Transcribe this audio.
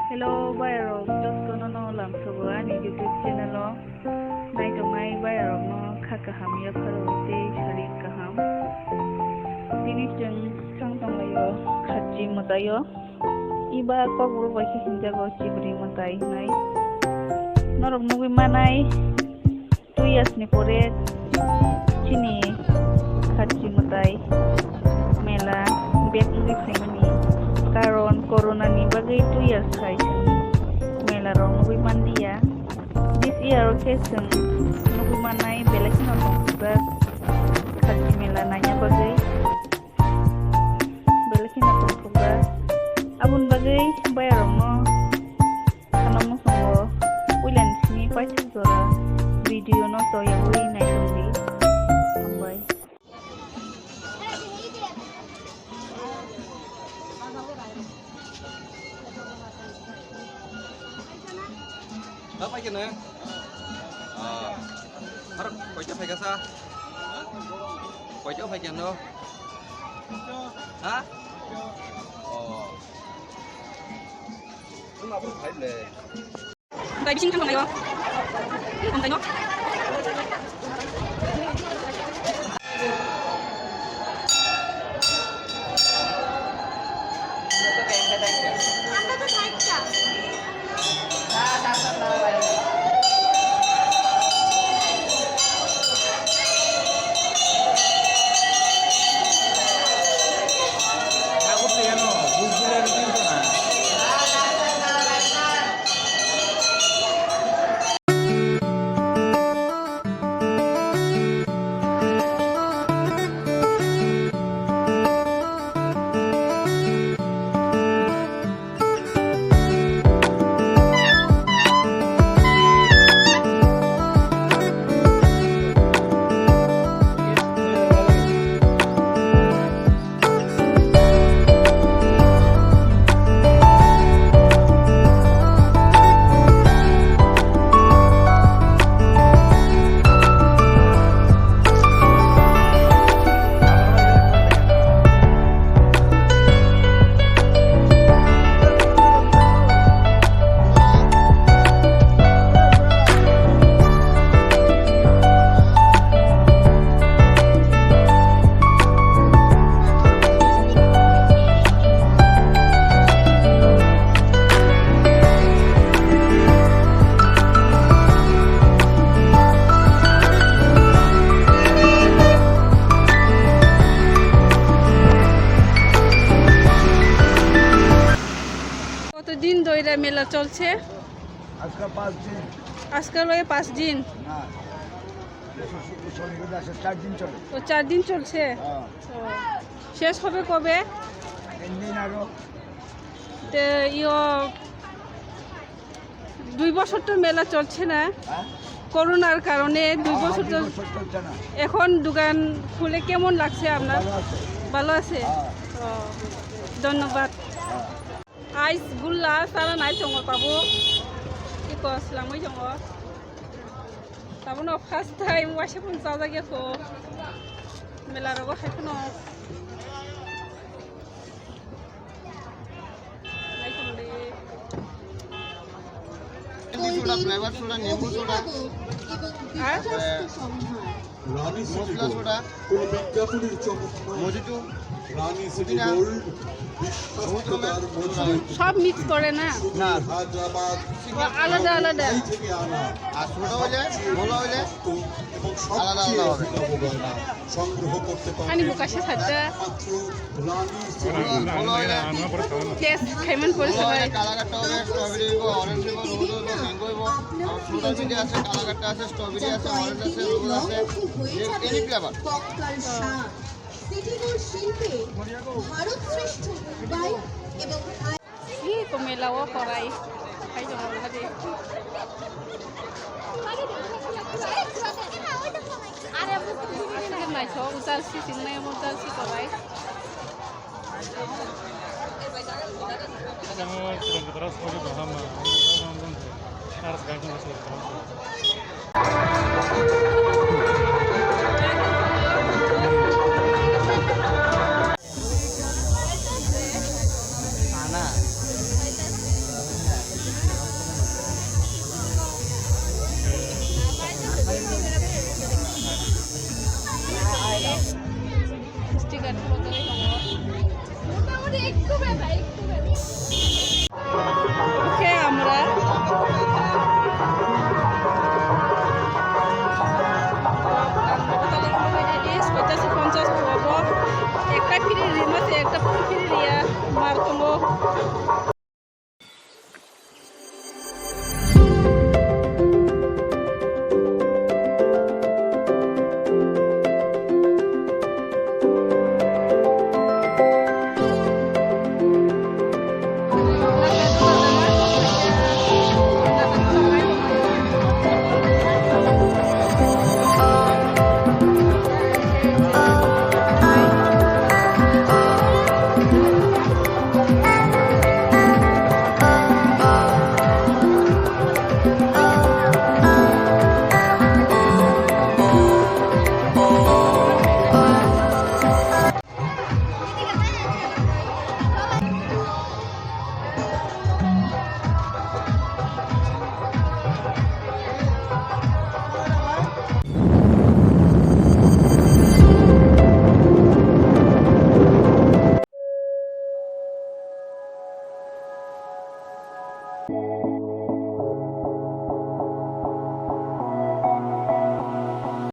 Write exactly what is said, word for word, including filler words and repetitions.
Hello, bayarok, jotono no lamsogo ani YouTube channel o. Naitongnai bayarokno kha kaham yapharo tei sarir kaham. Tini chwng swng tonglaio kharchi mwtaio. Iba kokborok bai khe hinjago chibri mwtai hinai. Norok nugwi manai. Two years ni pore chini kharchi mwtai mela bek wngwi phaimani karon corona ni bagwi two years hai chwng mela rok nugwi manliya. This year o khe chwng nugwi mannai belai kheno tongthokjak kharchi mela naina bagwi. Belai kheno tongthokjak. Aboni bagwi bayarokno khana muchungo puilani simi paithak jora video no toyagwi naitongdi. Hambai. Da paikha nw? Ah. Har koita phaikha sa? Koita phaikha no? Ha? Oh. Wng abo phai le. Bai bising thang thang ayo. Thang thang ayo. কতদিন ধরে মেলা চলছে? আজকে পাঁচ দিন। আজকে হয়ে পাঁচ দিন? না, শনিবার আছে, চার দিন চলে। ও, চার দিন চলছে? হ্যাঁ। ও, শেষ হবে কবে? তিন দিন আরো। তে ইয়ো, দুই বছর তো মেলা চলছে না। হ্যাঁ? করোনার কারণে দুই হ্যাঁ, বছর দুই তো বছর চলছে না। এখন দোকান খুলে কেমন লাগছে আপনার? ভালো আছে। ভালো আছে? হ্যাঁ। ও, ধন্যবাদ। হ্যাঁ। Ice gulla sana nai chongo tabuk. Iko slamwi chongo. Tabukno first time waisa phone chajak ya kho. Mela rogo hai phano. Nai chongo de. Candy soda, flavor soda, nimbu soda. হ্যাঁ? রানী সিটি মশলা গোল্ড, সোডা, কোনো বিজ্ঞাপনের চমক নয়। মজিটো, রানী সিটি পুদিনা, গোল্ড, বিশ্বস্ততার মজবুত। সব মিক্স করে না? না। হায়দ্রাবাদ, ও, আলাদা আলাদা। মুম্বাই থেকে আনা। আর ছোট হইলে, বড় হইলে এবং আলাদা আলাদা সবচেয়ে হবে। অভিনব গয়না সংগ্রহ করতে পারবেন। আনি বোকাশে সাজা। একমাত্র রানী সিটি গোল্ড। বড় হইলে টেস্ট খাইমান পরে বড় হইলে সবাই। কালাকাটটা হবে, স্ট্রবেরি হইব, অরেঞ্জ হইব, রোজ হইব, ম্যাঙ্গো হইব। আর ছোট যদি আছে, কালাকাটটা আছে, স্ট্রবেরি আছে, অরেঞ্জ আছে, রোজ আছে, এনি ফ্লেভার। সিটি গোল্ড শিল্পে ভারত শ্রেষ্ঠ মোবাইল এবং কি তো মেলাও করাই। খাই যাবো ওখানে। আজকে নাই সব উতাল সি, সিং নাই উতাল সি করাই।